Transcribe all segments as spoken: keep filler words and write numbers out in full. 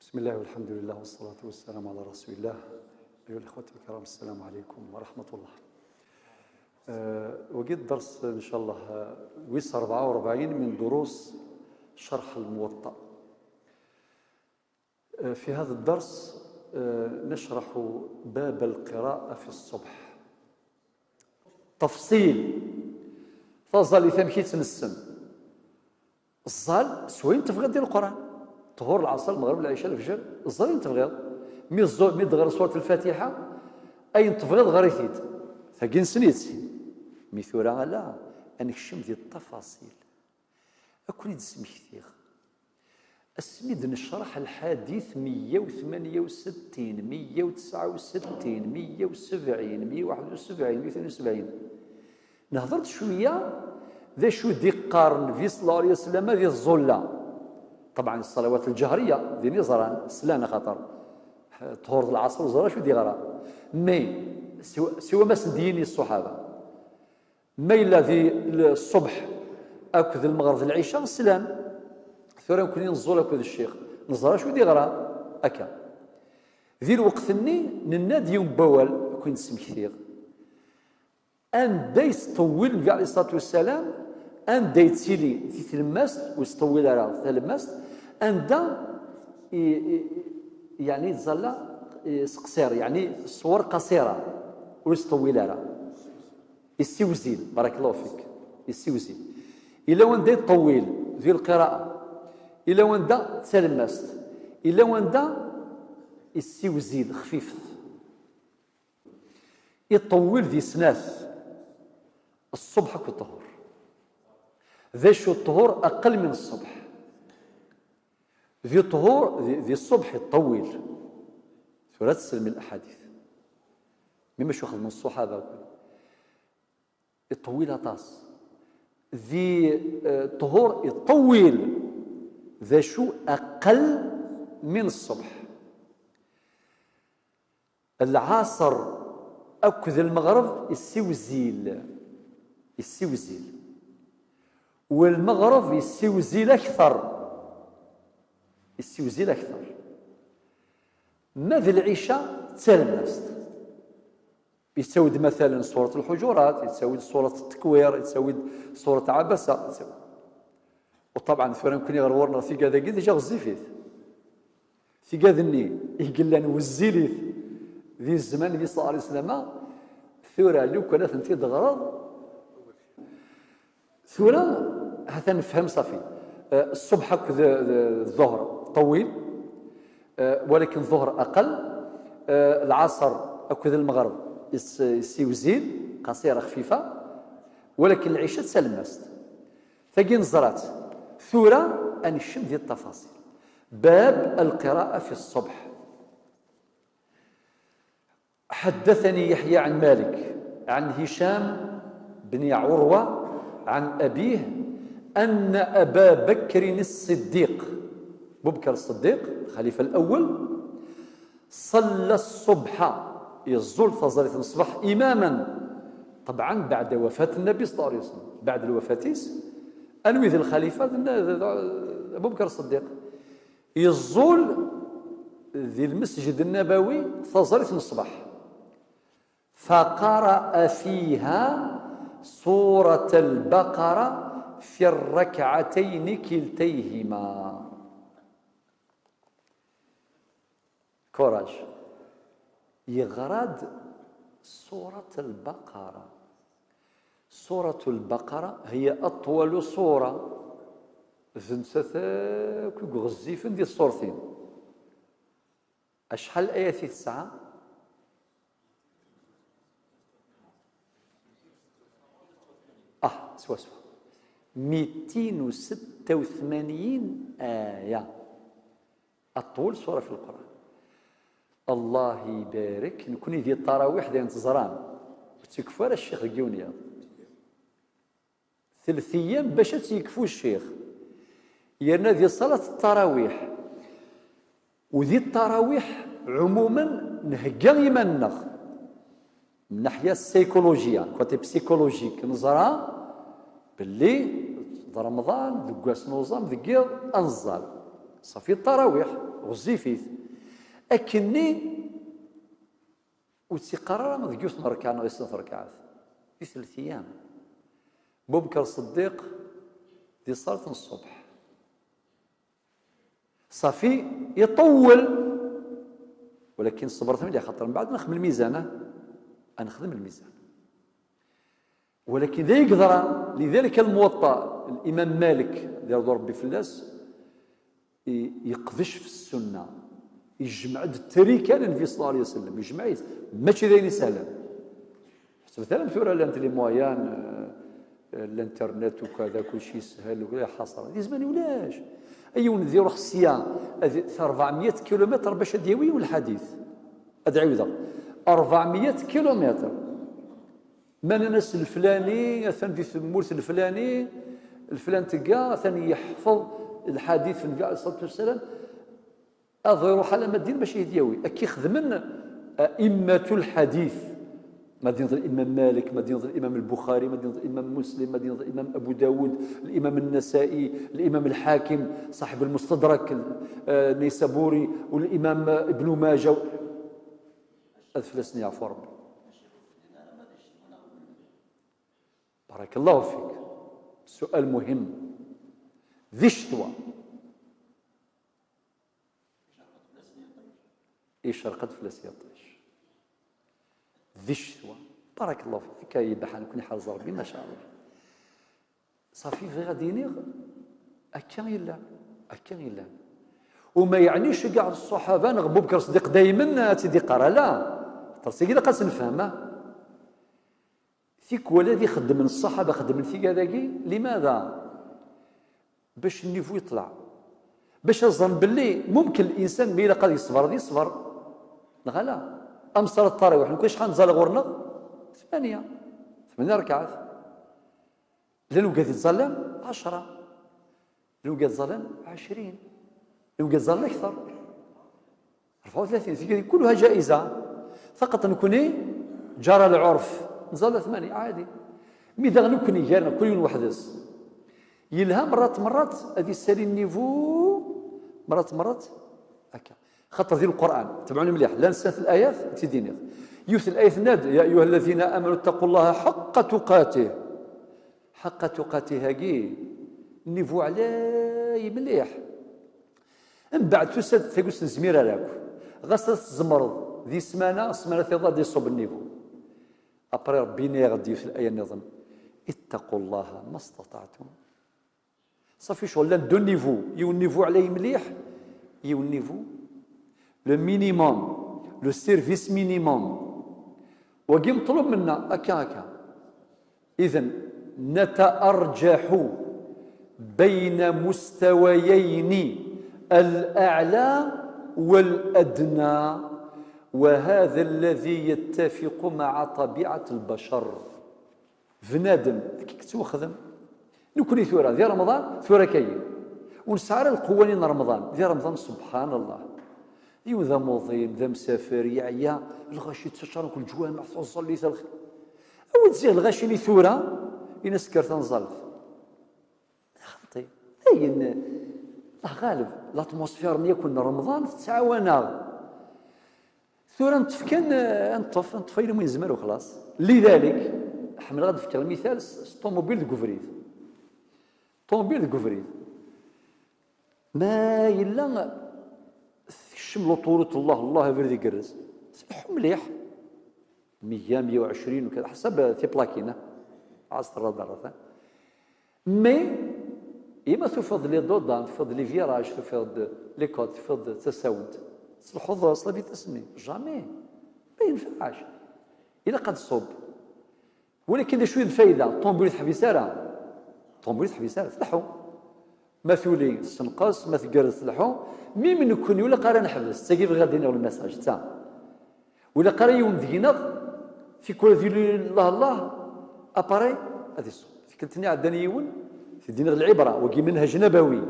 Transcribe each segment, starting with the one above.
بسم الله والحمد لله والصلاة والسلام على رسول الله. أيها الإخوة الكرام، السلام عليكم ورحمة الله. آه، وقيت درس إن شاء الله، آه، ويس أربعة وأربعين من دروس شرح الموطأ. آه، في هذا الدرس، آه، نشرح باب القراءة في الصبح. تفصيل. Taẓallit amek i tt-nessen. Ẓẓal s wayen tebɣiḍ di Leqran. Ṭhur, lɛeṣr, lmeɣreb, lɛica, lefjer, ẓẓal ayen tebɣiḍ. Mi ẓẓu-, mi d-ɣer surat Lfatiḥa, ayen tebɣiḍ ɣer-it-id. Tagi nessen-itt. Mi tura ala, ad nekcem di ṭṭafaṣil. Ad ken-id-smektiɣ. Asmi d-necreḥ lḥadit meyya u tmenya u settin, meyya u tesɛa u settin, meyya u sebɛin, meyya u waḥed u sebɛin, meyya u tnin u sebɛin. Nehḍer-d cwiya d acu d-iqqar Nnbi صلى الله عليه وسلم di tẓulla. Ṭebɛen, ṣṣalawat lǧehriya, d ayen i ẓran, slan axaṭer, eh, ṭhur d lɛeṣr, ur ẓran acu d-iɣra. Mais, siwa, siwa ma sen-d-yini ṣṣuḥaba. Ma yella di l-, ṣṣubḥ akked lmeɣreb d lɛica, slan. Tura nekkni neẓẓul akked ccix, neẓra acu d-iɣra akka. Di lweqt-nni, nenna-d yiwen n wawal, ad ken-id-smektiɣ. Anda yesṭewwil Nnbi عليه الصلاة والسلام, anda yettili di tlemmast, ur yesṭewwil ara talemmast, anda i, i, yeɛni yettẓalla, i, s qṣir, yeɛni ṣṣwur qṣira, ur yesṭewwil ara. Yessiwzil, barakallahu fik, yessiwzil. Yella wanda yeṭṭewwil di lqira'a, yella wanda d talemmast, yella wanda yessiwzil, xfifet. Iṭewwil di snat, ṣṣubḥ akked ṭhur. D acu ṭhur aqel min ṣṣubḥ? Di ṭhur, di, di ṣṣubḥ iṭewwil. Tura ad teslem i laḥadit. Mi macu xedmen ṣṣuḥaba akk. Iṭewwil aṭas. Di, eh, ṭhur iṭewwil. D acu aqel min ṣṣubḥ? Lɛaṣer akked lmeɣreb yessiwzil, yessiwzil. Welmeɣreb yessiwzil akter, yessiwzil akter. Ma d lɛica d talemmast. Yettawi-d, matalen, surat Lḥuǧurat, yettawi-d surat Tekwir, yettawi-d surat Ɛabasa, yettawi-, u ṭabɛen, tura nekkni ɣer ɣur-neɣ tigad-agi déjà ɣezzifit. Tigad-nni i yellan wezzilit di zzman n Nnbi صلى الله عليه وسلم, tura lukan ad tent-id-teɣreḍ, tura ha-t-a nefhem ṣafi. Eh, ṣṣubḥ akked, eh, ḍuhr ṭewwil, eh, walakin ḍuhr aqel, eh, lɛaṣer akked lmeɣreb is-, yessiwzil, qasira xfifa, walakin lɛica d talemmast. Tagi neẓra-tt. Tura ad nekcem di ṭṭafaṣil. باب القراءة في الصبح. حدثني يحيى عن مالك عن هشام بن عروة عن أبيه أن أبا بكر الصديق، بو بكر الصديق، الخليفة الأول، صلى الصبح، يزول تزريت الصبح إماما، طبعا بعد وفاة النبي صلى الله عليه وسلم، بعد الوفاة، أنوي ذي الخليفة، أبو بكر الصديق. Yeẓẓul di lmesǧid nnabawi taẓrit n ṣṣbeḥ. فقرأ فيها سورة البقرة في الركعتين كلتيهما. Courage. Yeɣra-d Surat al-Baqara. Surat al-Baqara هي أطول سورة. D nettat akk i ɣezzifen di tṣurtin. Acḥal ayat i tesɛa? Ah, swaswa. ميتين وستة وثمانين آية. أطول سورة في القرآن. الله يبارك. Nekkni di ṭṭarawiḥ d ayen teẓram. Ur tt-yekfi ara ccix deg yiwen yiḍ. Telt ayyam bac ad tt-yekfu ccix. Yerna di ṣalat ṭṭarawiḥ. U di ṭṭarawiḥ, ɛumuman, nhegga iman-nneɣ. Min naḥya psychologiya, côté psychologique, neẓra belli d Remḍan, deg wass n uẓam, deg yiḍ, ad neẓẓal. Ṣafi ṭṭarawiḥ. ɣezzifit. Akkenni ur tt-iqqar ara deg yiwet n rrekɛa neɣ i snat rrekɛat. Di telt iyam. Bubekr Ṣeddiq di ṣṣalat n ṣṣubḥ. Ṣafi, iṭewwel. Walakin ṣebret mliḥ, xaṭer mbeɛd nexdem lmizan, ah. Ad nexdem lmizan. Walakin d ay yeḍran, lidalik Lmuwaṭṭa, Limam Malik, ad irḍu Ṛebbi fell-as, i-, yeqdec f ssunna, yejmeɛ-d ttrika n Nnbi ṣella Llahu ɛalayhi wa sallam, yejmeɛ-it, mačči d ayen isehlen. Ḥesbet ara tura llant les moyens, euh, l'internet u kada, kulci yeshel, u kada, ḥaṣra. Di zzman ulac. Yiwen ad iruḥ sya, ad, rebɛemya kilumitr bac ad yawi yiwen lḥadit. Ad ɛiwdeɣ. Rebɛemya kilumitr. Ma nnan-as leflani, atan di tmurt leflani, leflan tga, atan yeḥfeḍ lḥadit n Nnbi ɛalayhi ṣṣalatu wassalam, ad iruḥ alamma d din bac ad t-yawi. Akka i xedmen a'immatul ḥadit. Ma d-yenneḍ Limam Malik, ma d-yenneḍ Limam Lbuxari, ma d-yenneḍ Limam Muslim, ma d-yenneḍ Limam Abu Dawud, Limam Nnasa'i, Limam Lḥakim, ṣaḥib Lmustadrak, eh, Naysaburi, u Limam, eh, Ibnu Maja. Ad fell-asen yeɛfu Ṛebbi. Barakallahu fik. Sual muhim. Di ccetwa. Icerreq-d fell-as yiṭij. Di ccetwa. Barakallahu fik. Akka ibaḥan, nekkni ḥerz Ṛebbi, ma sha Allah. Ṣafi, bɣiɣ ad d-iniɣ, akka i llan, akka i llan. Uma yeɛni iceggeɛ ṣṣaḥaba neɣ Bubekr Ṣeddiq daymen ad tt-id-iqqar, ala. Xaṭer seg ilaq ad tt-nefhem, ah. Tikwal ad ixeddmen ṣṣaḥaba, xeddmen tigad-agi, limada? Bac nnivu yeṭleɛ. Bac ad ẓren belli mumkin linsan mi ilaq ad yeṣber, ad yeṣber. Neɣ ala? Amsar ṭṭariwiḥ, nekk acḥal nettẓalla ɣur-neɣ? Tmanya. Tmanya rkaɛat. Llan wigad yettẓallan ɛecra. Llan wigad ẓallan ɛecrin. Llan wigad ẓallan akteṛ. Rebɛa u tlatin. Tigi كلها جائزة. Faqat nekkni جرى العرف. Nettẓalla tmanya, ɛadi. Mi daɣ nekkni gar-neɣ, kul yiwen weḥd-s. Yelha merrat merrat ad isali nnivu, merrat merrat akka. Xaṭer di Lqur'an, tebɛen mliḥ, llan snat layat, ad tt-id-iniɣ. Yiwet n layat tenna-d: يا أيها الذين آمنوا اتقوا الله حق تقاته. Ḥaqqa tuqatih-agi, nnivu ɛlay mliḥ. Mbeɛd tusa-d tagust n Zmirar akk. Ɣas ad tzemreḍ di ssmana, ssmana tiḍ ad iṣubb nnivu. Après Ṛebbi yenna-yaɣ-d yiwet n laya nniḍen: اتقوا الله ما استطعتم. Ṣafi, ccɣel llan deux niveaux, yiwen niveau ɛlay mliḥ, yiwen niveau le minimum, le service minimum. Wagi meṭlub minna, akka, akka. إذن نتأرجح بين مستويين، الأعلى والأدنى، وهذا الذي يتفق مع طبيعة البشر. Bnadem, akka i yettwaxdem. Nekkni tura, di Remḍan, tura kayi. Ur nesɛi ara lqewwanin n Remḍan. Di Remḍan, subḥan Allah. Yiwen d amuḍin, d amsafer, yeɛya, lɣaci ttaččaren-k leǧwameɛ, tuẓallit, a lxir. Awi-d ziɣ lɣaci-nni tura, ini-as kker tanẓalt. Xaṭi. Ayen, Allah ɣaleb, l'atmosphère-nni akk n Remḍan tettɛawan-aɣ. Tura neṭṭef kan, eh, neṭṭef, neṭṭef ayen umi nezmer u xlaṣ. Lidalik, ḥemmleɣ ad d-fkeɣ lmital s, s ṭumubil deg ubrid. Ṭumubil deg ubrid. Ma yella tekcem l'autoroute, Allah, Allah, abrid igerrez. Tleḥḥu mliḥ. Meyya, meyya u ɛecrin u kada, ḥsab tiplakin, ah. Ɛas terra ḍarret, ah. Mais, ima tufiḍ les dodanes, tufiḍ les virages, tufiḍ les côtes, tufiḍ tasawent, tleḥḥuḍ s la vitesse-nni. Jamais. Ma yenfeɛac. Ilaq ad tṣubb. Walakin d acu i d lfayda? Ṭumubil ur teḥbis ara. Ṭumubil ur teḥbis ara, tleḥḥu. Ma tuli tessenqes, ma tgerrez tleḥḥu. Même nekkni ur ilaq ara neḥbes. D tagi bɣiɣ ad d-iniɣ le message, d ta. Ur ilaq ara yiwen deg-neɣ, tikwal ad yili Allah, Allah, appareil, ad iṣubb. Tikkelt-nni ɛeddan yiwen, teddi-neɣ lɛibra, wagi menhaj nabawi.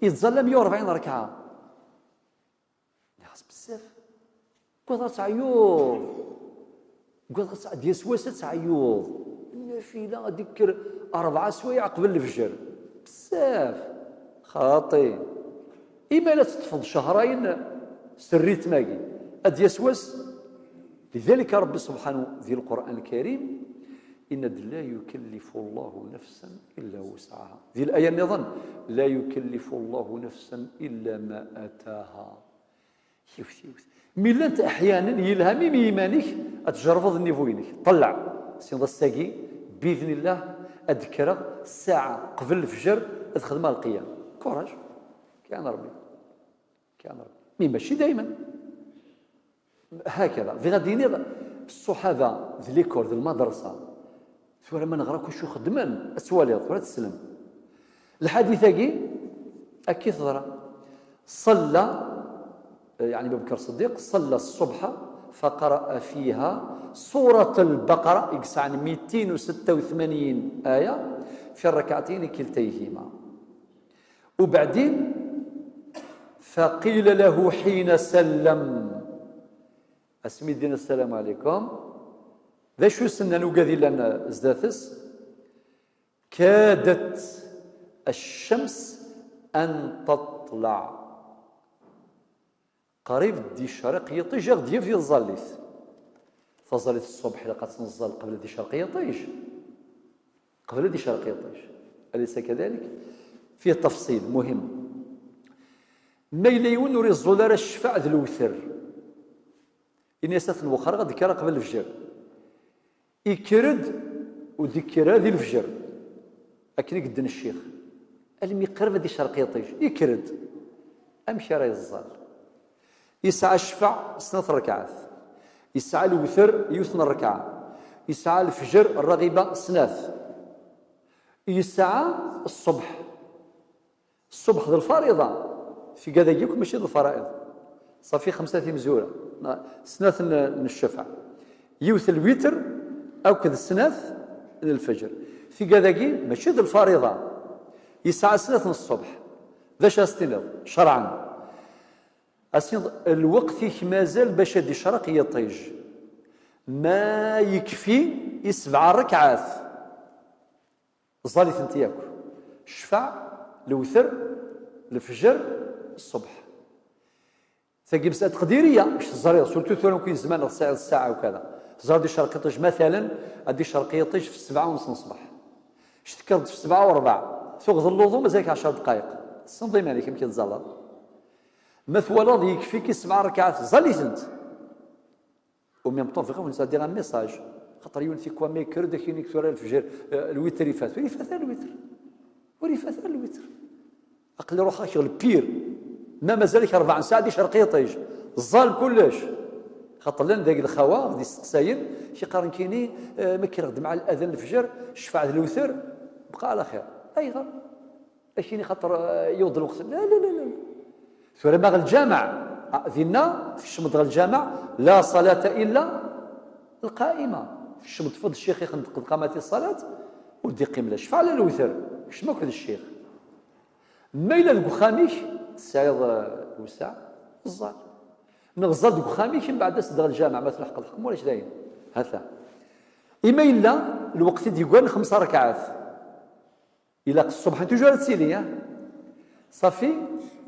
Yettẓalla meyya u rebɛin rrekɛa. Nniɣ-as bezzaf. Wwiḍ ad teɛyuḍ. Wwiḍ ad teɛ-, ad d-yas wass ad teɛyuḍ. Nnafila ad d-ikker rebɛa swayeɛ qbel lefjer. Bezzaf. Xaṭi. Imi la teṭṭfeḍ cehrayen s rritm-agi, ad d-yas wass. Lidalika Ṛebbi subḥanahu di Lqur'an Lkarim, yenna-d: "La yukallifu Llahu nafsan illa wusɛaha." Di laya nniḍen: "La yukallifu Llahu nafsan illa ma ataha." Yiwet, yiwet. Mi llant aḥyanen yelha mi mi iman-ik ad tjerrbeḍ nnivu-inek. Ṭelleɛ. Tessneḍ ass-agi, bidnillah, ad d-kkreɣ ssaɛa qbel lefjer ad xedmeɣ lqiyam. Kuraj. Kan Ṛebbi. Kan Ṛebbi. Mi mačči daymen. Hakada. Bɣiɣ ad d-iniɣ, ṣṣuḥaba d likor d lmadrasa, tura ma neɣra akk acu xedmen, ad twaliḍ, tura ad teslem. Lḥadit-agi, akka i teḍra. Ṣalla, yeɛni Abu Bakr Ṣeddiq, ṣalla ṣṣubḥa, faqara'a fiha surat al-Baqara, i yesɛan mitin u setta u tmanyin aya, fi rrakɛatayn kiltayhima. Ubeɛdin, faqila lahu ḥina sallam. Asmi d-yenna ssalamu ɛalaykum, d acu i s-nnan ugad yellan zdat-s? Kadat ccams an taṭleɛ. Qrib d-yecreq yiṭij, ad ɣ-d-yaf di tẓallit. Taẓallit n ṣṣbeḥ ilaq ad tt-neẓẓal qbel ad d-yecreq yiṭij. Qbel ad d-yecreq yiṭij. Alaysa kadalik? Fih tafṣil muhim. Ma yella yiwen ur iẓẓul ara ccfaɛ d lewter, ini-as ad ten-wexxreɣ, ad d-kkreɣ qbel lefjer. Ikker-d, ur d-ikker ara di lefjer, akken i yedden ccix, almi qrib ad d-icerq yiṭij, ikker-d. Amek ara yeẓẓal? Yesɛa ccfeɛ snat rrekɛat, yesɛa lewter yiwet n rrekɛa, yesɛa lefjer rraɣiba snat, yesɛa ṣṣbeḥ. Ṣṣbeḥ d lfariḍa, tigad-agi akk mačči d lfara'iḍ. Ṣafi xemsa timezwura, neɣ snat n, n ccfeɛ. Yiwet n lwitr akked snat n lfeǧr. Tigad-agi mačči d lfariḍa. Yesɛa snat n ṣṣbeḥ. D acu as-tiniḍ? Cerɛen. As-tiniḍ, lweqt-ik mazal bac ad d-icreq yiṭij. Ma yekfi i sebɛa rrekɛat. Ẓẓal-itent yakk. Ccfeɛ, lewter, lefjer, ṣṣbeḥ. Tagi mesala taqdiriya, kečč teẓriḍ, surtout tura nekk i zzman neɣ tesɛiḍ ssaɛa u kada. Teẓriḍ ad d-icerq yiṭij, matalen, ad d-icerq yiṭij f ssebɛa u ness n ṣṣbeḥ. Kečč tekkreḍ f ssebɛa u rebɛa, tuɣeḍ lluḍu, mazal-ik ɛecra dqayeq. Tessneḍ iman-ik amek i tẓalleḍ. Ma twalaḍ yekfi-k i sebɛa rrekɛat, ẓẓal-itent. Au même temps, bɣiɣ ad wen-sɛeddiɣ un message. Xaṭer yiwen tikwal ma yekker-d, ad ak-yini tura lefjer, eh, lwitr ifat. Ur ifat ara lwitr. Ur ifat ara lwitr. Aql-i ruḥeɣ-ak ɣer lpir. Ma mazal-ak rebɛa n ssaɛa ad d-icerq yiṭij. Ẓẓal kullec. Xaṭer llan dagi lxawa, ɣ-d-isteqsayen, k-iqqaren kini, eh, ma kkreɣ-d mɛa ladan lefjer, ccfeɛ d lewter, bqa ɛla xir. Ayɣer? Akini xaṭer, eh, yewweḍ lweqt. La, la, la, la. Tura ma ɣer lǧameɛ, ah, dinna, tkecmeḍ ɣer lǧameɛ, la ṣalata illa lqaima. Tkecmeḍ tfuḍ ccix ixendeq d qamati ṣṣalat, ur d-iqqim la ccfeɛ la lewter. Kecm akked ccix. Ma yella deg uxxam-ik, tesɛiḍ, eh, lewseɛ, ẓẓal. Neɣ ẓẓal deg uxxam-ik, mbeɛd as-d ɣer lǧameɛ, ma tleḥqeḍ lḥeqq, ulac dayen. Hata. Ima yella lweqt i d-yeggan xemsa rrekɛat. Ilaq ṣṣbeḥ n tujur ad tili, ah? Ṣafi,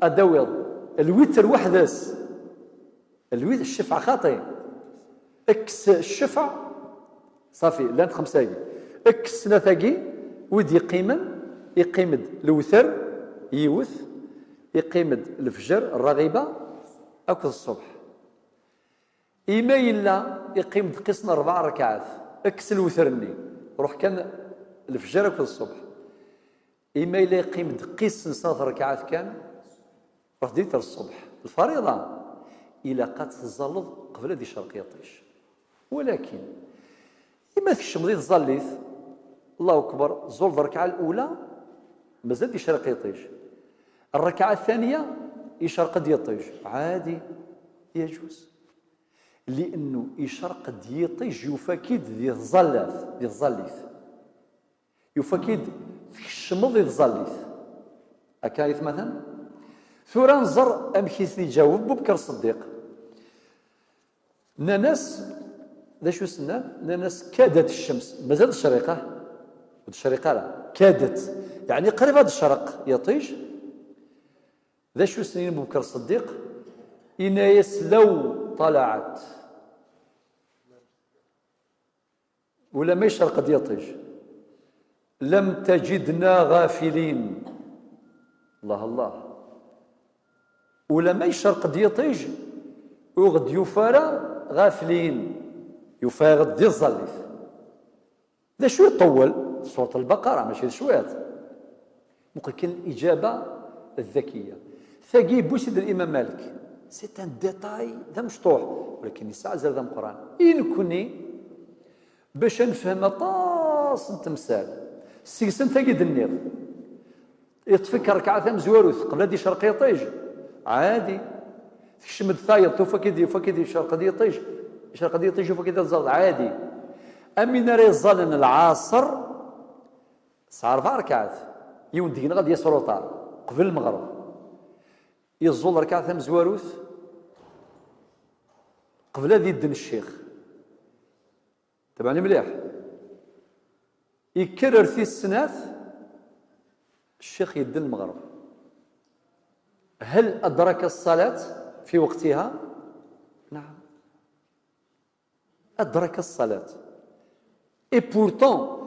ad d-tawiḍ lwitr weḥd-s. Lwitr, ccfeɛ xaṭi. Kkes ccfeɛ, ṣafi, llant xemsa-agi. Kkes snat-agi, wi d-yeqqimen, iqqim-d lewter, yiwet, iqqim-d lefjer, rraɣiba, akked ṣṣbeḥ. Ima yella iqqim-d qqis n rebɛa rrekɛat, kkes lewter-nni, ruḥ kan lefjer akked ṣṣbeḥ. Ima yella iqqim-d qqis n snat rrekɛat kan, ruḥ diri-t ɣer ṣṣbeḥ. Lfariḍa, ilaq ad teẓẓalleḍ qbel ad icerq yiṭij. Walakin, ima tkecmeḍ i tẓallit, Allahu akbar, ẓẓul d rrekɛa lula, mazal d-icerq yiṭij. Rrekɛa ttaniya, icerq-d yiṭij. Ɛadi, yajuz. Li'annu icerq-d yiṭij, yufa-k-id di tẓallat, di tẓallit. Yufa-k-id tkecmeḍ i tẓallit. Akka i tmatan? Tura nẓer amek i ten-iǧaweb Bubekr Ṣeddiq. Nnan-as, d acu s-nnan? Nnan-as, kadat ccems. Mazal d-tecreq, ah? Ur d-tecreq ara. Kadat. Yeɛni qrib ad d-tecreq yiṭij. D acu s-nini Bubekr Ṣeddiq? Inna-yas: "Law ṭalaɛet." Ulamma yecreq-d yiṭij. "Lam tajidna ɣafilin." Allah, Allah. Ulamma yecreq-d yiṭij, ur ɣ-d-yufi ara ɣafilin. Yufa-ɣ-d di tẓallit. D acu iṭewwel? Surat Lbaqara, mačči d cwiṭ. Muqel kan lijaba ddakiya. Tagi yewwi-tt-id Limam Malik. C'est un détail d amecṭuḥ, walakin yesɛa azal d ameqqran. I nekkni, bac ad nefhem aṭas n temsal, seg-sen tagi d-nniɣ. Yeṭṭef-ik rrekɛa tamezwarut qbel ad d-yecreq yiṭij, ɛadi. Tekcem-d tayeḍ, tufa-k-id, yufa-k-id yecreq-d yiṭij, yecreq-d yiṭij, yufa-k-id ad tẓalleḍ, ɛadi. Am win ara iẓẓallen lɛaṣer, tesɛa rebɛa rrekɛat, yiwen deg-neɣ ad d-yas ruṭar, qbel lmeɣreb. Yeẓẓul rrekɛa tamezwarut, qbel ad yedden ccix. Tebɛen mliḥ. Yekker ar tis snat, ccix yedden lmeɣreb. هل أدرك الصلاة في وقتها؟ نعم. أدرك الصلاة. Et pourtant,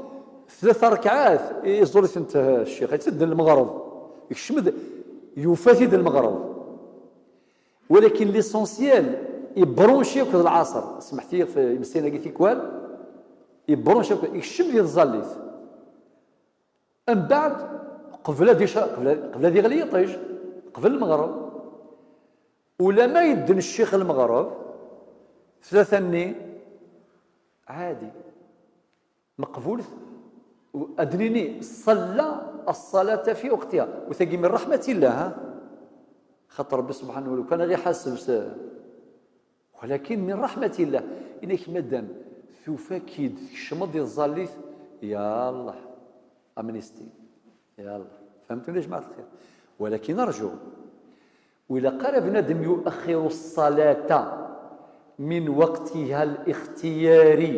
tlata rekɛat, iẓẓul-itent ccix, yettedden lmeɣreb. Yekcem-d, yufa-t-id lmeɣreb. Walakin l'essentiel, yebṛunci akked lɛaṣer. Smeḥt-iyi ɣef imeslayen-agi tikwal. Yebṛunci akked, yekcem di tẓallit. Mbeɛd, qbel ad ica-, qbel, qbel ad iɣli yiṭij, qbel lmeɣreb. Ulamma yedden ccix lmeɣreb, tlata-nni, ɛadi. Meqbulet, u-, ad nini, ṣalla ṣṣalata fi weqtiha. U tagi min raḥmatillah, ha? Xaṭer Rebbi subḥanahu, lukan ad ɣ-iḥaseb s, walakin min raḥmatillah. Inak madam tufa-k-id tkecmeḍ di tẓallit, ya Allah, amnisti. Ya Allah. Fehmtem ya jmaɛat lxir? Walakin arju. Ur ilaq ara bnadem yuaxiru ṣṣalata min waqtiha lixtiyari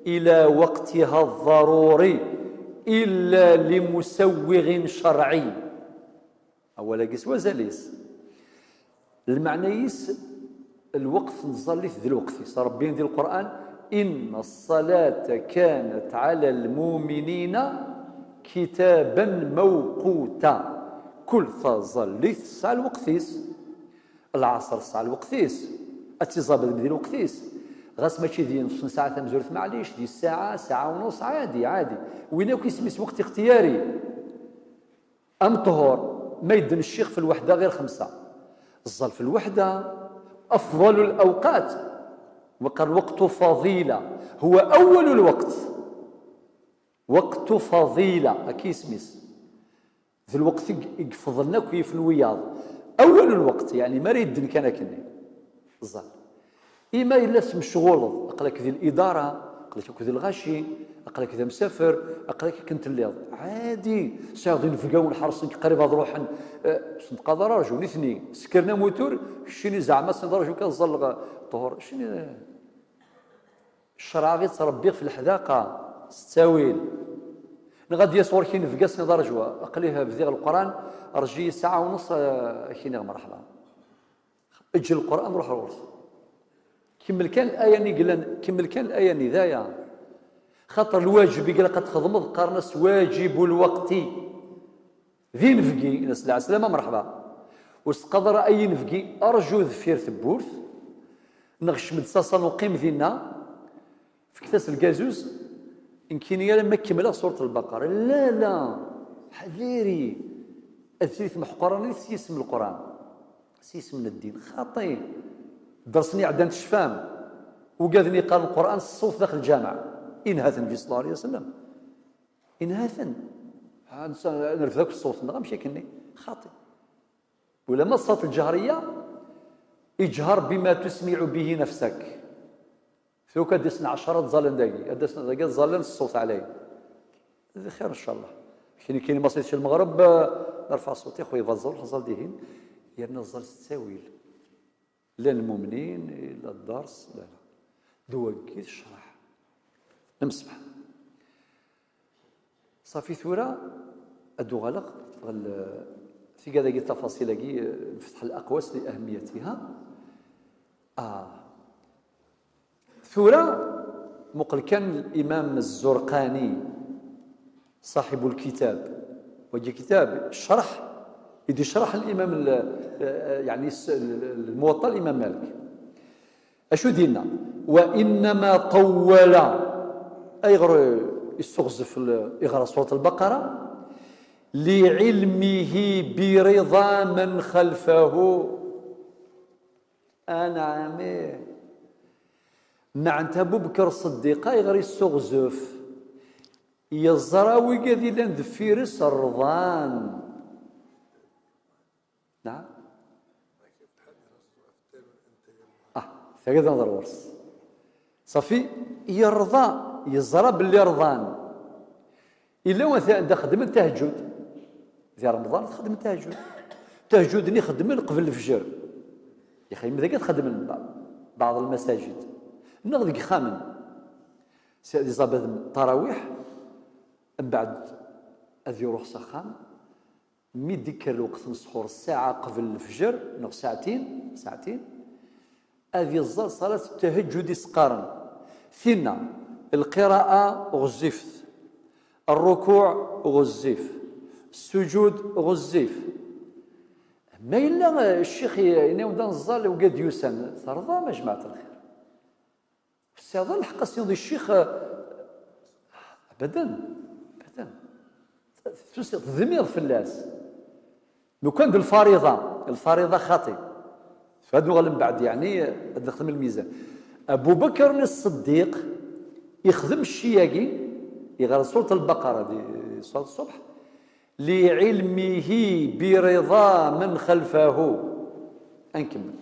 ila waqtiha ḍḍaruri illa limusawwiɣin cerɛi. Awal-agi s wazal-is. Lmeɛna-is, lweqt n tẓallit d lweqt-is. Rebbi di Lqur'an: "Inna ṣṣalata kanat ɛala lmuminina kitaban mawquta." Kul taẓallit tesɛa lweqt-is. Lɛaṣer tesɛa lweqt-is, ad tiẓabed di lweqt-is. Ɣas mačči di nṣ n ssaɛa tamezwarut, maɛlic, di ssaɛa, ssaɛa u nṣ, ɛadi, ɛadi. Win akk isem-is weqt ixtiyari. Am ṭṭhur, ma yedden ccix f lweḥda ɣir xemsa, ẓẓal f lweḥda, afḍal lawqat, wa qal waqtu faḍila, huwa awwal lweqt. Waqtu faḍila, akka isem-is. D lweqt i i ifeḍlen akk yifen wiyaḍ. Awal lweqt, yeɛni mi ara yedden kan akkenni. Ẓẓal. Ima yella temcɣuleḍ, aql-ak di lidara, aql-ak akk di lɣaci, aql-ak d amsafer, aql-ak akken telliḍ. Ɛadi, sɛiɣ d inebgawen ḥerṣen-k qrib ad ruḥen, eh, s tqadar arju, nitni, sekren amutur, keččini zeɛma s rju kan ẓẓalleɣ ṭhur, keččini, Ccreɛ i ttrebbiɣ f leḥdaqa, s ttawil. Neɣ ad d-yas ɣur-k inebga, s-nniḍ rju, aql-i bdiɣ Leqran, rǧu-yi ssaɛa u nṣ, eh, ad k-iniɣ mreḥba. Eǧǧ Leqran, ruḥ ɣur-s. Kemmel kan aya-nni yellan, kemmel kan aya-nni, d aya. Xaṭer lwaǧeb i ilaq ad txedmeḍ, qqaren-as waǧibu lweqti. D inebgi, ini-as: "Lɛeslama, mreḥba." Ur s-qqaḍ ara ay inebgi, rju deffir tewwurt, neɣ kcem-d s aṣalu, qqim dinna, fket-as lgazuz, nekkini alamma kemmleɣ surat Lbaqara. La, la, ḥdiri, ad tili tmeḥqranit s yisem n Leqran, s yisem n ddin. Xaṭi, ddersen iɛeddan tecfam, ugaden iqqaren Lqur'an s ṣṣut daxel lǧameɛ, inha-ten Nnbi sallallahu alayhi wa sallam. Inha-ten. Ha, nsa-, nerfed akk ṣṣut-nneɣ, amek akkenni? Xaṭi. Ulamma ṣṣat lǧehriya, iǧher bima tusmiɛu bihi nafsak. Tuk ad d-asen ɛecṛa ad ẓallen dagi, ad d-asen dagi ad ẓallen ṣṣut ɛlay. D xir, ncallah. Kini, kini ma ṣṣit lmeɣreb, eh, nerfa ṣṣut, ixwi, baẓẓul, ẓal dihin, yerna ẓal s ttawil. Llan lmumnin, illa ddars, la, la. D wagi d ccreɛ. Nemsefham. Ṣafi, tura ad d-uɣaleɣ ɣer l-, Tga dagi tafasil-agi, eh, nfetḥ al-aqwas li ahmiyatiha. Ah. Tura, muqel kan l'imam az-Zurqani, صاحب الكتاب, wagi kitab, ccreḥ, i d-icreḥ l'imam l-, eh, yeɛni s-, l-, l-, Muwaṭṭa l'imam Malik. Acu d-yenna? وإنما طول. Ayɣer, eh, issuɣzef l-, iɣra surat al-Baqara? لعلمه برضا من خلفه. Anɛam. Meɛna Abu Bekr Ṣeddiq ayɣer issuɣzef? Yeẓra wigad yellan deffir-s rḍan. Naɛam? Ah, tagad ad nehder ɣur-s. Ṣafi, yerḍa, yeẓra belli rḍan. Yella win anda xeddmen tahajjud. Di Remḍan xeddmen tahajjud. Tahajjud-nni xeddmen qbel lefjer. Yaxi, mi dagi ad xeddmen ba-, baɛḍ lmasajid. Neɣ deg yexxamen. S-, ad iẓabad tarawiḥ, mbeɛd ad iruḥ s axxam. Mi d-ikker lweqt n ṣṣḥur, ssaɛa qbel lefjer, neɣ saɛtin, saɛtin, ad iẓẓal ṣalat tahajjud i s-qqaren. Tinna, lqira'a ɣezzifet, rrukuɛ ɣezzif, ssujud ɣezzif. Ma yella, eh, ccix i-, yenna-yawen-d ad neẓẓal, wigad yusan, terḍam, a jmaɛt lxir? Ur tesɛiḍ ara lḥeqq ad s-tiniḍ i ccix, eh, abadan, abadan. Tusiḍ, tedmiḍ fell-as. Lukan d lfariḍa, lfariḍa xaṭi. Ad nuɣal mbeɛd, yeɛni, ad nexdem lmizan. Abu Bakr Ṣṣeddiq ixdem cci-agi, iɣer surat al-Baqara di surat ṣṣubḥ, لعلمه برضا من خلفه. Ad nkemmel.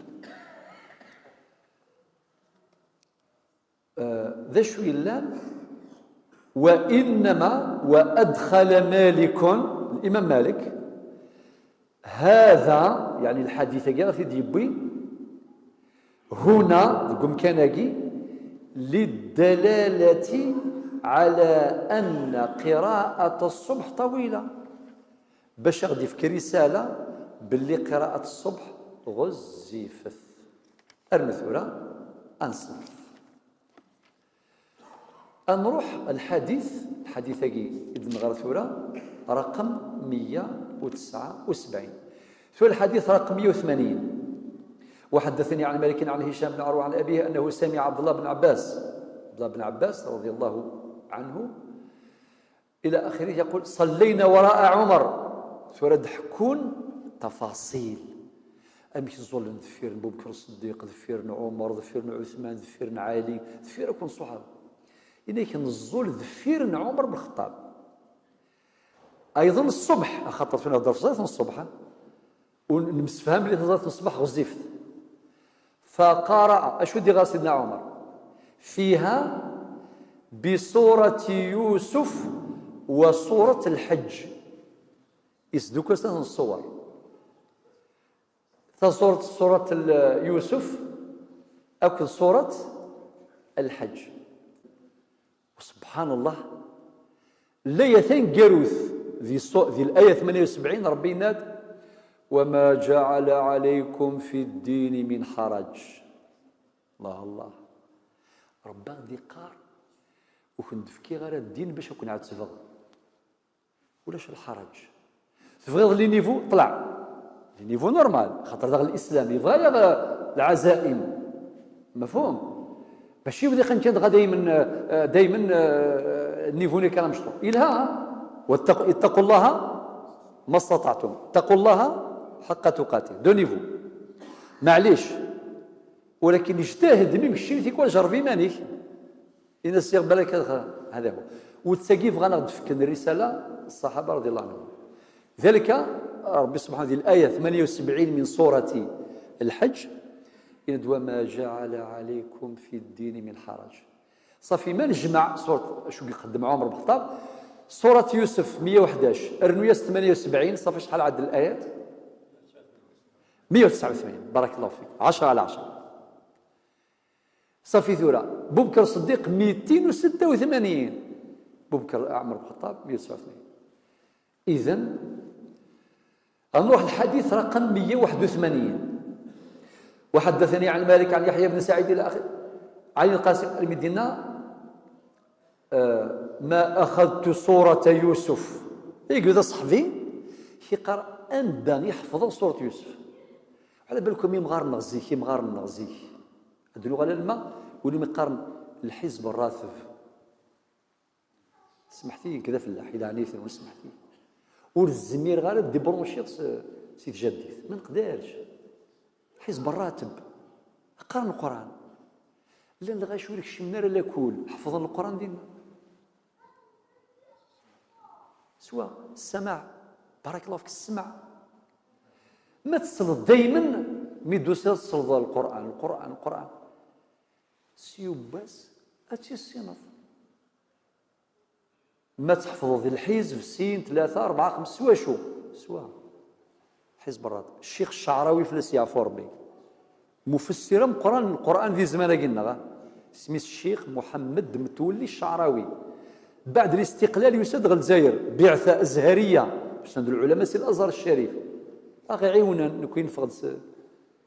Eh, d acu yellan? وإنما وأدخل مالك, l'imam Malik, هذا, yeɛni lḥadit-agi ara t-id-yewwi, هنا, deg umkan-agi, للدلالة على أن قراءة الصبح طويلة. Bac a ɣ-d-yefk risala belli qiraat ṣṣubḥ ɣezzifet. Arma tura, ad nṣef. Ad nruḥ lḥadit, lḥadit-agi i d-neɣra tura, raqem meyya u tesɛa u sebɛin. Tura lḥadit raqem meyya u tmanyin. وحدثني عن مالك عن هشام بن عروة عن أبيه أنه سمع عبد الله بن عباس, عبد الله بن عباس رضي الله عنه, إلى آخره, يقول: صلينا وراء عمر. Tura d-ḥekkun tafaṣil. Amek ẓẓulen deffir n Bubekr Ṣeddiq, deffir n Ɛumer, deffir n Ɛuthman, deffir n Ɛali, deffir akk n ṣṣuḥaba. Yenna-k neẓẓul deffir n Ɛumer ben Lxeṭṭab. Ayḍen ṣṣbeḥ, axaṭer tura nehder f ẓẓayet n ṣṣbeḥ, ha? Ur nemsefham belli taẓayt n ṣṣbeḥ ɣezzifet. فقرأ, acu d-iɣer Sidna Ɛumer? فيها بسورة يوسف وسورة الحج. Isdukkel snat n ṣṣuwar. Taẓurt, surat l-, Yusuf akked surat Lḥeǧ. Subḥan Allah. Laya taneggarut di ṣṣu-, di laya tmanya u sebɛin, Ṛebbi yenna-d: وما جعل عليكم في الدين من حرج. Allah, Allah. Ṛebbi aɣ-d-iqqar: ur ken-d-fkiɣ ara ddin bac ad ken-ɛettbeɣ. Ulac lḥaraǧ. Tebɣiḍ les niveaux, ṭleɛ. Les niveaux normal, xaṭer daɣ l'islam yebɣa-yaɣ, eh, lɛazaim. Mafhum? Mačči wid iqqan kan dɣa daymen, eh, daymen, eh, niveau-nni kan amecṭuḥ. Yelha, ha? واتقوا، اتقوا الله ما استطعتم. اتقوا الله حق تقاته. Deux niveaux. Maɛlic. Walakin ijtahid, mi mekcin tikwal, jerreb iman-ik. Ini-as: "Ziɣ balak ad xa-, hada hu." U d tagi bɣan ad ɣ-d-fken risala ṣṣaḥaba radiyallahu anhum. Dalika, Ṛebbi subḥanahu di laya tmanya u sebɛin min surati Lḥeǧ, yenna-d: "وما جعل عليكم في الدين من حرج." Ṣafi, ma nejmeɛ surat, acu i iqeddem Ɛumer ben Xeṭṭab, surat Yusef meyya u ḥdac, rnu-yas tmanya u sebɛin, ṣafi acḥal ɛad layat? Meyya u tesɛa u tmanyin, barakallahu fik, ɛecṛa ɛla ɛecṛa. Ṣafi tura, Bubekr Ṣeddiq mitin u sitta u tmanyin, Bubekr Ɛmer Bxeṭṭab meyya u tesɛa u tmanyin. Idan, غنروح للحديث رقم مية وواحد وثمانين. وحدثني عن مالك عن يحيى بن سعيد إلى آخره. عن القاسم المدينة، آه، ما أخذت سورة يوسف. يقول ذا صحبي يقرأ أندا يحفظ سورة يوسف. على بالكم يمغار نغزيك، يمغار نغزيك. هاد اللغة لا الماء، ولي مقارن الحزب الراتب. سمحتي كذا في الله، إلى عنيتي وسمحتي. ورزمير غير ديبرونشيط سيد جديد، ما نقدرش. حزب الراتب، قرن القرآن. لأن الغاش ولك شمنا لا كول، حفظ القرآن ديما. سوا السماع، بارك الله فيك، السمع. ما تصلد دايما، مي دوسي تصلد القرآن، القرآن، القرآن. سيوباس، أتي السينف. ما تحفظ الحزب، سين، ثلاثة، أربعة، خمس، سوا شو؟ سوا. حزب الراتب. الشيخ الشعراوي في السياف ربي. مفسر مقران القرآن ذي زمان قلنا. اسمي الشيخ محمد متولي الشعراوي. بعد الاستقلال يسد الجزائر بعثة أزهرية. سند العلماء سي الأزهر الشريف. أخي عيونا نكون فقد سي،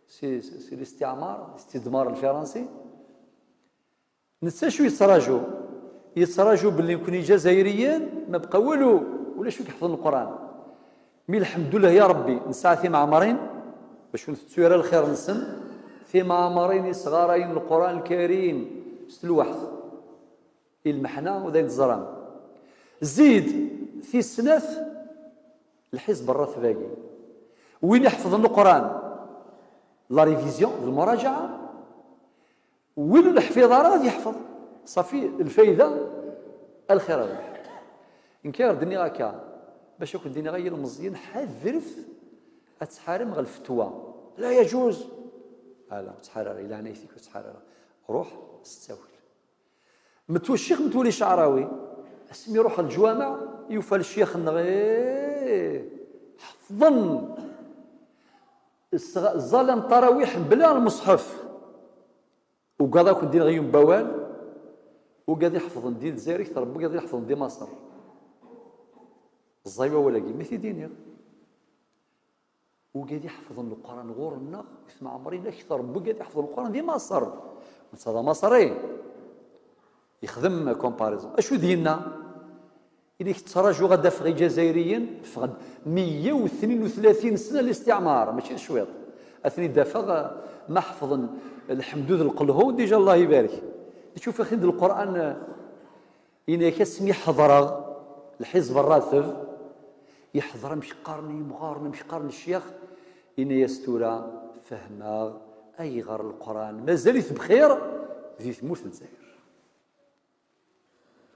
سي، سي الاستعمار، الاستدمار الفرنسي. نتا شو يتراجو؟ يتراجو باللي نكون جزائريين ما بقى والو، ولا شو يحفظ القرآن. مي الحمد لله يا ربي، نسعى في معمرين، باش نتسوير الخير نسن، في معمرين يصغارين القرآن الكريم، ست الوحد. المحنة وذين تزران. زيد في السنة الحزب الراتباقي. وين يحفظ القرآن؟ لا ريفيزيون، المراجعة. وين الحفيظ راه يحفظ. صافي الفايدة الخير هذا. إن كان ردني هكا، باش يكون ديني غير المزيان، حذرت أتحارم غير الفتوى. لا يجوز. لا، لا، تحرر، إلى عنايتك وتحرر. روح استوي. متو الشيخ متولي شعراوي، اسمي يروح الجوامع، يوفى الشيخ نغي حفظن الصغ-، الظلم تراويح بلا المصحف. وقاضاك الدين غيوم بوال، وقاضي يحفظن دين الجزائر أكثر، وقاضي يحفظن دين مصر. الزايوة ولا قيمة ديني. وقاعد يحفظ القرآن غورنا، يسمع عمرين أكثر بقاعد يحفظ القرآن دي مصر. مثلا مصري يخدم كومباريزون. أشو دينا؟ إذا تراجو غدا في جزائريين، فغد مية وثنين وثلاثين سنة الاستعمار، ماشي شويط. أثني دافغ ما حفظن الحمدود القلهو، ديجا الله يبارك. تشوف أخي القرآن، إنك اسمي حضرغ الحزب الراتب، يحضر مش قرني مغارن مش قرن الشيخ، إن يستورا فهماغ أيغر القرآن مازالت بخير ذي ثمورت الجزائر.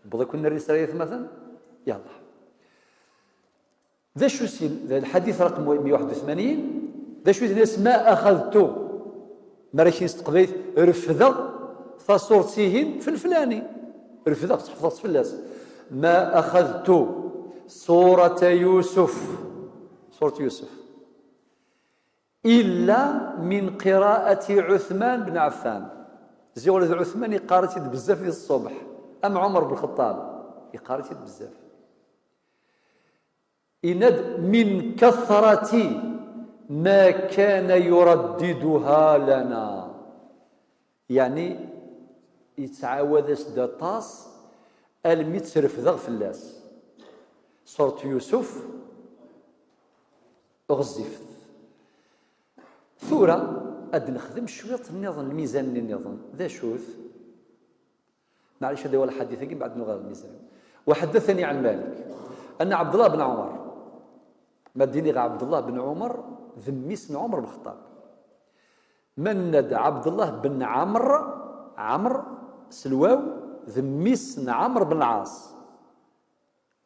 بضيكم الرسالة مثلا، يلا. ذا شو سين، ذا الحديث رقم مية وواحد وثمانين، ذا شو سين اسماء أخذته. مراكين استقبيت، رفضغ فصورتهن في الفلاني. رفضغ، تحفظت في الناس. ما أخذت سورة يوسف، سورة يوسف، إلا من قراءة عثمان بن عفان. زي ولد عثمان يقارتي بزاف في الصبح. أم عمر بن الخطاب يقارتي بزاف. إناد من كثرة ما كان يرددها لنا. يعني يتعاود أسد طاس المتسرف ذغ فلاس. سورة يوسف غزفت. ثورة أد نخدم شوية النظام، الميزان النظام ذا شوث. معليش، هذا هو الحديث، لكن بعد نغير الميزان. وحدثني عن مالك أن عبد الله بن عمر، ما ديني غير عبد الله بن عمر، ذميس عمر بن الخطاب. من ند عبد الله بن عمرو، عمرو سلواو، ذميس عمرو بن العاص.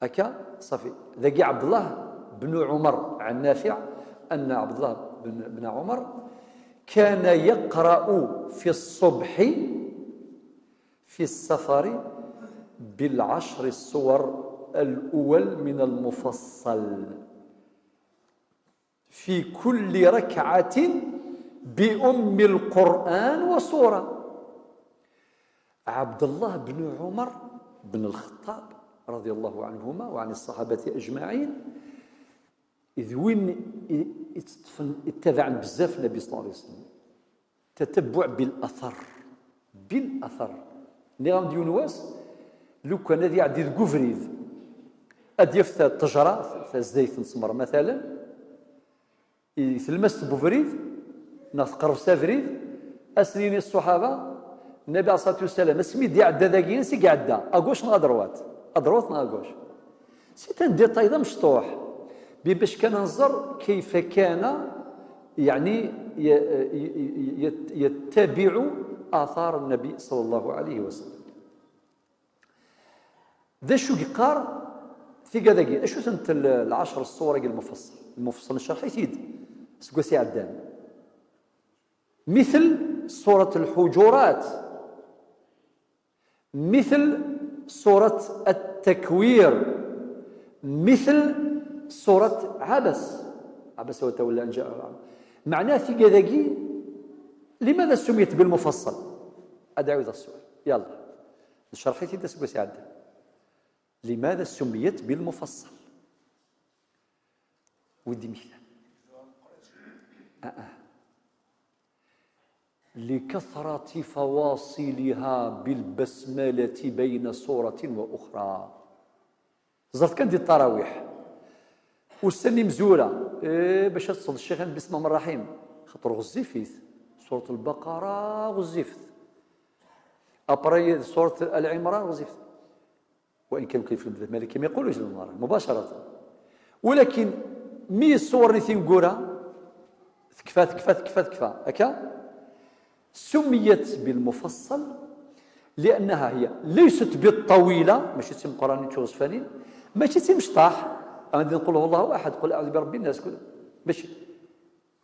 هكا صافي. ذاكي عبد الله بن عمر عن نافع أن عبد الله بن، بن عمر كان يقرأ في الصبح في السفر بالعشر السور الأول من المفصل في كل ركعة بأم القرآن وسورة. عبد الله بن عمر بن الخطاب رضي الله عنهما وعن الصحابة أجمعين d win i- itteṭṭfen, ittabaɛen bezzaf Nabi sallallahu alayhi wa sallam. Tatabbuɛ bil athar. Bil athar. Nniɣ-am-d yiwen wass, lukan ad iɛeddi deg ubrid, ad yaf ta- ttejra, tazdayt n ssmer, matalan, i tlemmast n ubrid, neɣ tqerreb s abrid, ad sen-yini ṣṣuḥaba, Nnabi ɛalayhi ṣṣalatu wassalam, asmi d-iɛedda dagi, ansi i iɛedda? Agauche neɣ adṛwat? Adṛwat neɣ agauche? C'est un détail d amecṭuḥ. Bi- bac kan ad nẓer kayfa kana, yeɛni, y- y- y- y- yettabiɛu athar Nnabi ṣalla Llahu ɛalayhi wa sallam. D acu i yeqqar tigad-agi? Acu-tent l- lɛecr ṣṣuwar-agi lmufaṣṣal? Lmufaṣṣal necreḥ-it-id seg wass iɛeddan. Mittel surat Lḥuǧurat, mittel surat At-Takwir, mittel surat Ɛabas. Ɛabas wa tawalla an jaa. Meɛna tigad-agi, limada summiyet bilmufaṣṣal? Ad ɛiwdeɣ ssual. Yalla. Necreḥ-it-id aseggas iɛeddan. Limada summiyet bilmufaṣṣal? Wi d-imektan. Ah, ah. لكثرة فواصلها بالبسملة بين سورة وأخرى. Ẓret kan di ttarawiḥ. Ussan imezwura, eh, bac ad teṭṭseḍ ccix-in bismillah rahman rahim. Xaṭer ɣezzifit. Surat Lbaqara ɣezzifet. Après, surat Al Imran ɣezzifet. وإن كان كيف المذهب المالكي ما يقولوش المضارع مباشرة، ولكن mi ṣṣuwar-nni tineggura تكفى تكفى تكفى تكفى هكا، سميت بالمفصل لأنها هي ليست بالطويلة، ماشي d timeqqranin d tiɣezfanin، ماشي d timecṭaḥ، أنا نقول هو الله أحد، قل أعوذ برب الناس، كل ماشي.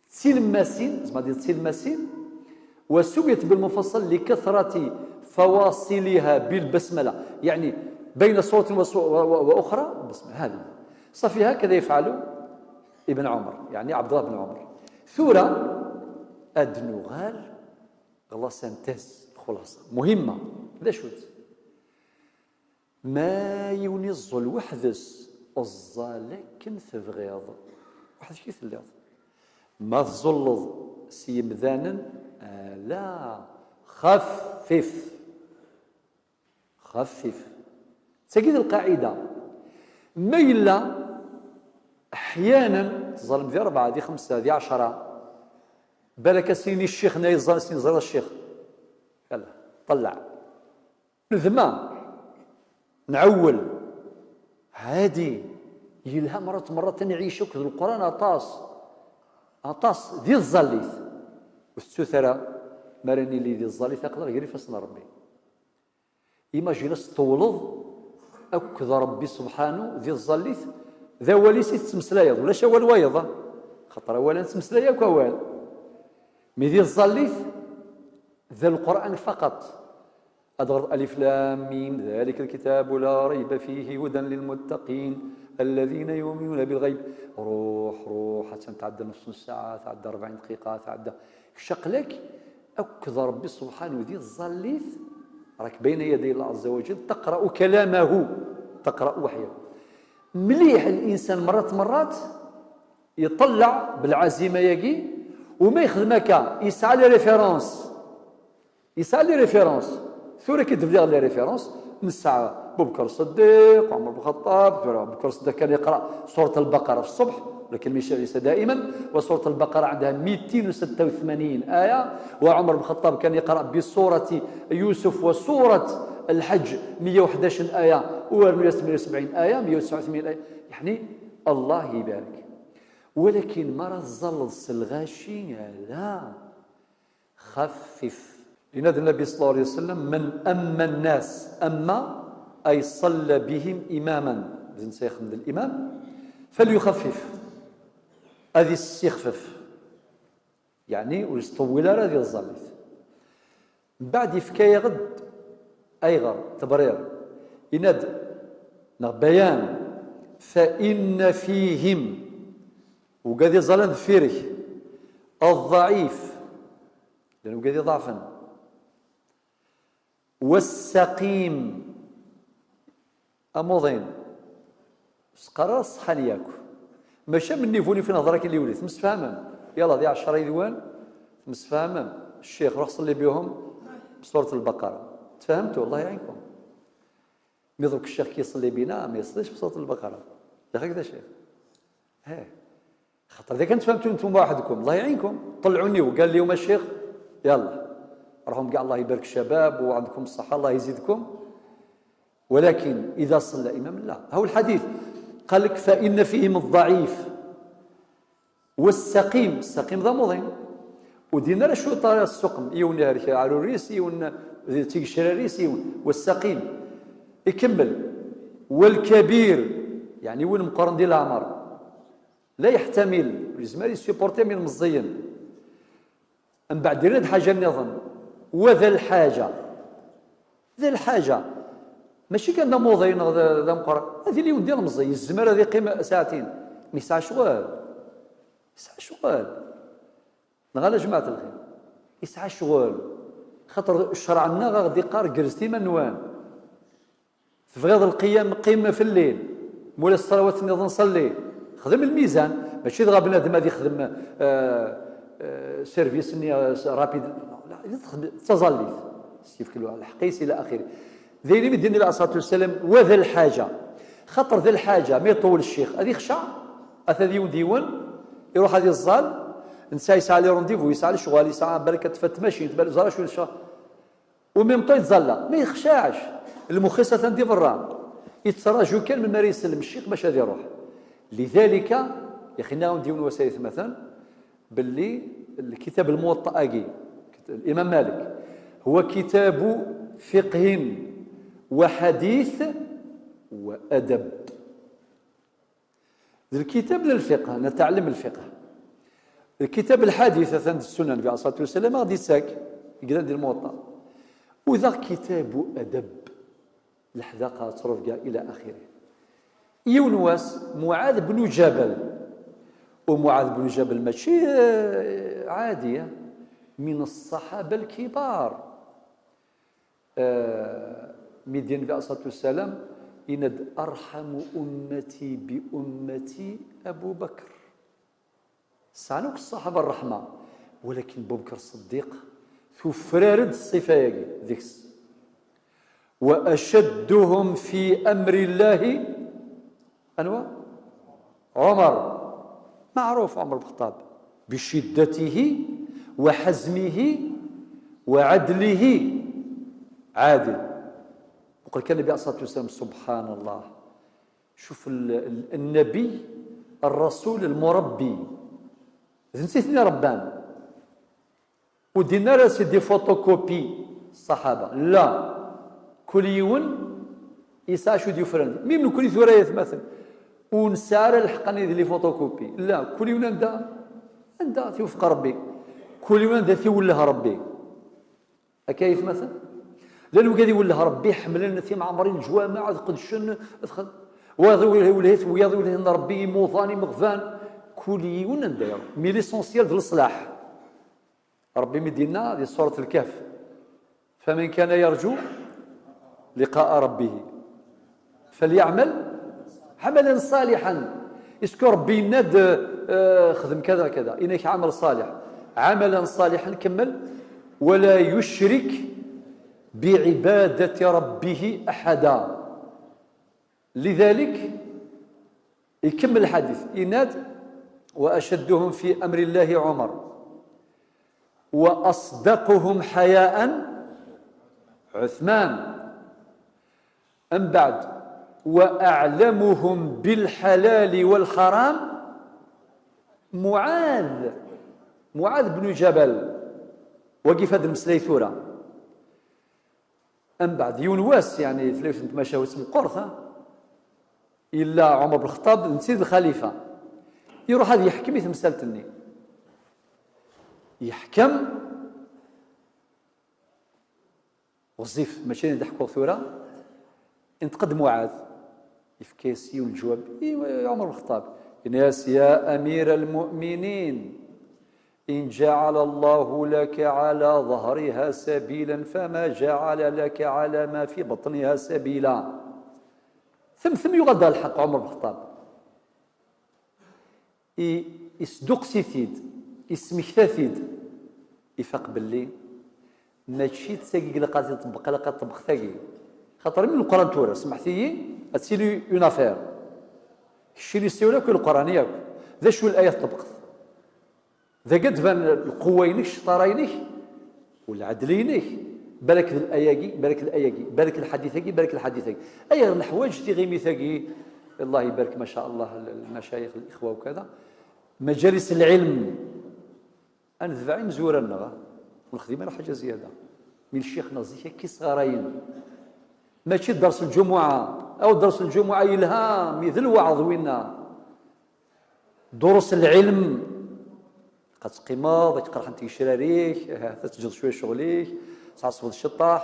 Tilmasin, زعما ديال tilmasin, وسميت بالمفصل لكثرة فواصلها بالبسملة، يعني بين سورة وسو- و- و- وأخرى بسملة. هذه صافي، هكذا يفعل ابن عمر، يعني عبد الله بن عمر. Tura ad nuɣal ɣer la synthèse, الخلاصة مهمة. D acu-tt? Ma yiwen iẓẓel weḥd-s, ẓẓal akken tebɣiḍ. Weḥd-k i telliḍ. Ma tẓulleḍ s yemdanen, ala, xaffif. Xaffif. D tagi d lqaɛida. Ma yella, ḥyanan, tẓalem di rebɛa, di xemsa, di ɛecra, balak asin i ccix-nni yeẓẓan, asin yeẓẓan ccix. Yalla, ṭelleɛ. Nedma, nɛewwel, hadi, yelha merrat merrat ad nɛic akked Leqran aṭas, aṭas di tẓallit. Ur tettut ara, mi ara nili di tẓallit, aql-aɣ gar ifassen n Rebbi. Imagine ad teṭṭewleḍ akked Rebbi subḥanu di tẓallit, d awal-is i tettmeslayeḍ, ulac awal wayeḍ, xaṭer awal ad nettmeslay akk awal. Mi di tẓallit, d Lqur'an faqat. Ad ɣreḍ ألف لام ميم ذلك الكتاب لا ريب فيه هدى للمتقين الذين يؤمنون بالغيب. Ruḥ, ruḥ, attan tɛedda نص ساعة, tɛedda أربعين دقيقة, tɛedda. Kečč aql-ak akked Rebbi subḥanu di tẓallit, راك بين يدي الله عز وجل, تقرأ كلامه, تقرأ وحيه. Mliḥ الإنسان مرات مرات يطلع بالعزيمة ياكي، وما يخدم هكا، يسعى les références. يسعى les références. Tura كي تبدا les références, نسعى بو بكر الصديق وعمر بن الخطاب. ثورة بو بكر الصديق كان يقرأ سورة البقرة في الصبح، لكن مش ليس دائما، وسورة البقرة عندها ميتين وستة وثمانين آية، وعمر بن الخطاب كان يقرأ بسورة يوسف وسورة الحج مية وحداش آية، و ثمانية وسبعين آية، مية وتسعة وثمانين آية، يعني الله يبارك. Walakin mi ara tẓalleḍ s lɣaci, ala, xaffif. Yenna-d Nnbi صلى الله عليه وسلم: من أمّى الناس، أمّى أي صلى بهم إمامًا, d netta ixeddem d limam, فليخفف, ad issixfef, yeɛni ur yettṭewwil ara di tẓallit. Mbeɛd yefka-yaɣ-d ayɣer, tebrir. Yenna-d, neɣ bayan, فإن فيهم, wigad iẓallen deffir-k, الضعيف, llan wigad iḍeɛfen, والسقيم, amuḍin, ur s-qqar ara ṣṣeḥḥan yakk. Maca menni vuni fin hḍra ki liwli temsefhamem. Yalla di ɛecra yid-wen temsefhamem. Ccix ruḥ ṣelli bihum bsurat lbaqara. Tfahemtu? Allah iɛinkum. Mi ḍuk ccix ki ṣelli bina ma yeṣlic bsurat lbaqara. Yax akda ccix. He. Xaṭer da kan tfahemtu ntum waḥedkum, Allah iɛinkum. Ṭelɛuni u qal li uma ccix. Yalla. Ruḥum ga, Allah ibarik ccabab u ɛandkum ṣṣaḥa, Allah izidkum. ولكن إذا صلى إمام لا. هو الحديث قال لك: فإن فيهم الضعيف والسقيم. السقيم ذا مضين. ودينا راه شو طار السقم، يون هذيك عروريس، يون تيقشراريس، يون والسقيم. يكمل: والكبير، يعني وين مقارن دي العمر، لا يحتمل، يزمر يسيبورتي من مزين. من بعد يريد حاجة نظن. وذا الحاجة، ذا الحاجة، ماشي كان ذا موضي نغ ذا، ذا مقرا. هذه اللي يودي المزي، الزمر هذه قيمة ساعتين، مي ساعة شغل، ساعة شغل. نغالا جماعة الخير، يسعى شغل. خاطر الشرع عندنا غادي يقار جلستي منوان. تبغيض القيام، قيم في الليل، مولا الصلوات نظن صلي. خدم الميزان، ماشي دغا بنادم هذا يخدم، آه، آه، سيرفيس ني، آه، رابيد. لا، تخدم تزاليت، سيف كل واحد الحقيس الى اخره. ذي اللي مدين عليه الصلاه والسلام وذا الحاجه. خاطر ذا الحاجه ما يطول الشيخ هذه يخشع، اثا ديون ديون، يروح هذه الزال، نسى يسعى لي رونديفو، يسعى للشغل، يسعى بركه تفت ماشي، تبان زرا شو الشهر. وميم طو يتزلى ما يخشاعش. المخيصة دي برا يتسراجو كان من ماري يسلم الشيخ باش هذا يروح. لذلك يا خينا غنديو نواسايث مثلا باللي الكتاب الموطأ اكي، الامام مالك، هو كتاب فقه وحديث وادب. الكتاب للفقه، نتعلم الفقه. الكتاب الحديث، أثناء السنن في عليه الصلاة والسلام، غادي يتساك، يقرا ديال الموطأ. وذا كتاب أدب، الحذاقة، ترفقة، إلى آخره. يونواس معاذ بن جبل. ومعاذ بن جبل ماشي، آه، عادي، من الصحابة الكبار. آه، ميديا النبي عليه الصلاة والسلام يند: أرحم أمتي بأمتي أبو بكر. سانوك الصحابة الرحمة، ولكن أبو بكر الصديق تفرارد الصفة ياكي ديكس. وأشدهم في أمر الله أنوا؟ عمر. معروف عمر بن الخطاب بشدته وحزمه وعدله. عادل. وقال كان النبي عليه الصلاة والسلام، سبحان الله، شوف ال-، ال-، النبي، الرسول المربي، نسيتني ربان. ودينا راه سي دي فوتوكوبي الصحابة، لا، كل يون يسعى شو ديفرنت. ميم نكون ثورة يتمثل ونسعى الحق أن يدير لي فوتوكوبي، لا، كل يون عنده، عنده توفق ربي، كل يون عنده تيوله ربي. هكا يتمثل. لا، لو قال يوله ربي حملن في معمرين الجوامع، قدشن، دخل. وياض يوله، وياض يوله ربي موضاني مغفان. كل يون عنده، مي ليسونسيال في الصلاح. ربي مدينا هذه سورة الكهف: فمن كان يرجو لقاء ربه فليعمل عملا صالحا. اسكو ربي يناد، آه، خدم كذا كذا، إنك عمل صالح، عملا صالحا، كمل: ولا يشرك بعبادة ربه أحدا. لذلك يكمل الحديث، يناد: وأشدهم في أمر الله عمر، وأصدقهم حياء عثمان، أم بعد، وأعلمهم بالحلال والحرام معاذ، معاذ بن جبل. وقف هذا المسلي ثورة. أم بعد يون واس، يعني، ثلاثة مشاوس مقرثة. إلا عمر بن الخطاب نسيد الخليفة، يروح هذا يحكم يتمثل تني. يحكم غزيف، ماشي نضحكوا ثورة. انتقد معاذ، يفكيسي والجواب: إيوا يا عمر بن الخطاب، الناس: يا أمير المؤمنين، إن جعل الله لك على ظهرها سبيلا فما جعل لك على ما في بطنها سبيلا. ثم، ثم يغدى الحق عمر بن الخطاب. i, isduqes-it-id, ismekta-t-id, ifaq belli mačči d tagi i ilaq ad iṭebbeq, ilaq ad ṭebbeq tagi. Xaṭer mi Leqran tura, smeḥt-iyi, ad tili une affaire. Keččini siwel akk i Leqran yakk. D acu laya tṭebqeḍ? Dagi ad d-tban lqewwa-inek, ccṭara-inek, u lɛedl-inek. Balak d laya-agi, balak d laya-agi, balak lḥadit-agi, balak lḥadit-agi. Ayɣer neḥwaǧ tiɣimit-agi? Allah ibarek, ma sha Allah, lmacayix, lixwa ukada. Majalis lɛilm. Ad netbeɛ imezwura-nneɣ, ur nexdim ara ḥaǧa zzyada. Mi ccix-nneɣ zik akka i sɣarayen. Mačči dders lǧumuɛa, aw dders lǧumuɛa yelha, mi d lweɛḍ winna. Durus lɛilm, ad teqqimeḍ, ad k-qerḥen tigecrar-ik, ahat ad teǧǧeḍ cwiya ccɣel-ik, ad tɛeṣbeḍ ciṭṭaḥ.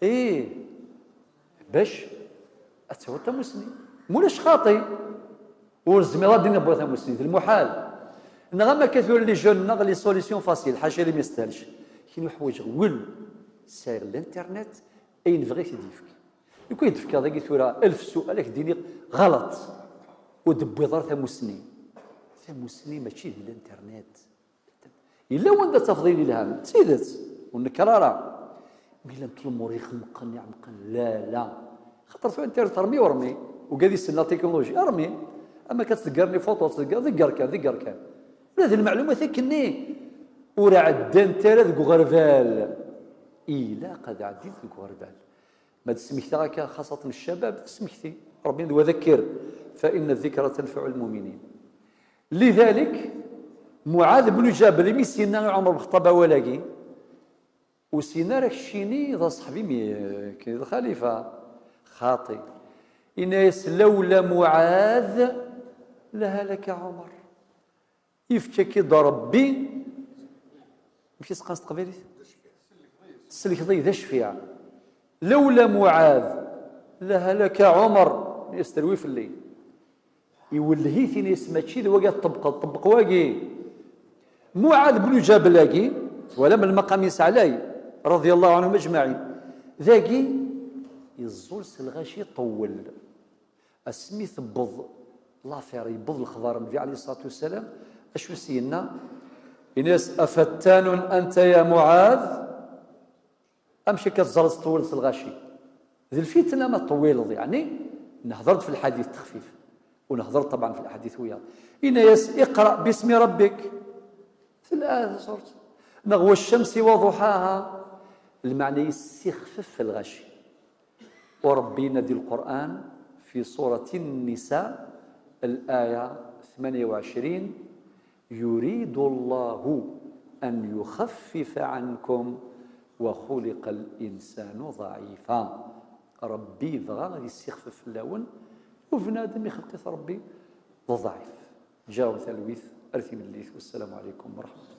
Ih, bac ad tawiḍ tamusni. Mulac xaṭi, ur zmireɣ ad d-iniɣ wway tamusni, d lmuḥal. Neɣ am akka tura les jeunes, neɣ les solutions faciles, ḥaca imi yestahel cci. Kini ḥwaǧeɣ wul, sɛiɣ l'internet, ayen bɣiɣ ad t-id-yefk. Nekk ad d-fkeɣ dagi tura alef sual, ad k-d-iniɣ ɣelṭ. Ur d-tewwiḍ ara tamusni. Tamusni mačči di l'internet. Yella wanda tafeḍ ayen ilhan, d tidet, ur nekker ara. Mi llant lumuṛ ixemqen, iɛemqen, la, la. Xaṭer tura internet rmi urmi, ugad issen la technologie, rmi. Ama akka tḍegger les photos, tḍegger, ḍegger kan, ḍegger kan. Ula d lmeɛlumat akkenni ur ɛeddant ara deg uɣerbal. Ilaq ad ɛeddint deg uɣerbal. Ma d-smektaɣ akka, xaṣaten ccabab, smekti. Ṛebbi d wa dakkir, fa inna ddikra tanfeɛ lmuminin. Lidalik, Muɛad bnu Ǧabel, imi s-yenna i Ɛumar Bexṭab awal-agi, ur s-yenna ara keččini d aṣeḥbi-m, d lxalifa. Xaṭi. Yenna-yas, lawla Muɛad, lahalaka Ɛumar. Yefka-k-id Ṛebbi, amek i s-qqaren s teqbaylit? Sellkeḍ-iyi d acfiɛ. Lawla Muɛad, lahalaka Ɛumar, yesterwi fell-i. Iwelleh-it, ini-as, mačči d wagi ad tṭebbqeḍ, ṭebbeq wagi. Muɛad bnu Ǧabel-agi, twalam lmaqam-is ɛlay, رضي الله عنهم أجمعين. Dagi, yeẓẓul s lɣaci, iṭewwel. Asmi tewweḍ l'affaire, yewweḍ lexbar Nnbi ɛalayhi ṣṣalatu wassalam, acu s-yenna? Ini-as, afattanun anta ya Muɛad? Amek akka teẓriḍ teṭṭewwileḍ s lɣaci? D lfitna ma teṭṭewwileḍ, yeɛni, nehder-d fi lḥadit texfif, u nehder-d ṭabɛan fi lḥadit wiyaḍ. Ini-as, iqra bismi rabbik. Tella tasuṛt. Neɣ waccamsi wa ḍuḥaha. Lmeɛna yessixfef lɣaci. U Ṛebbi yenna di Lqur'an, fi surati Nnisa, laya tmanya u ɛecrin, yuridu Llahu an yuxaffifa ɛankum wa xuliqa linsanu ḍaɛifa. Ṛebbi yebɣa ad yessixfef fell-awen, u bnadem ixleq-it Ṛebbi d uḍɛif. Ǧǧiɣ-awen talwit, ar timlilit, wassalamu ɛalaykum wa ṛeḥmatullahi.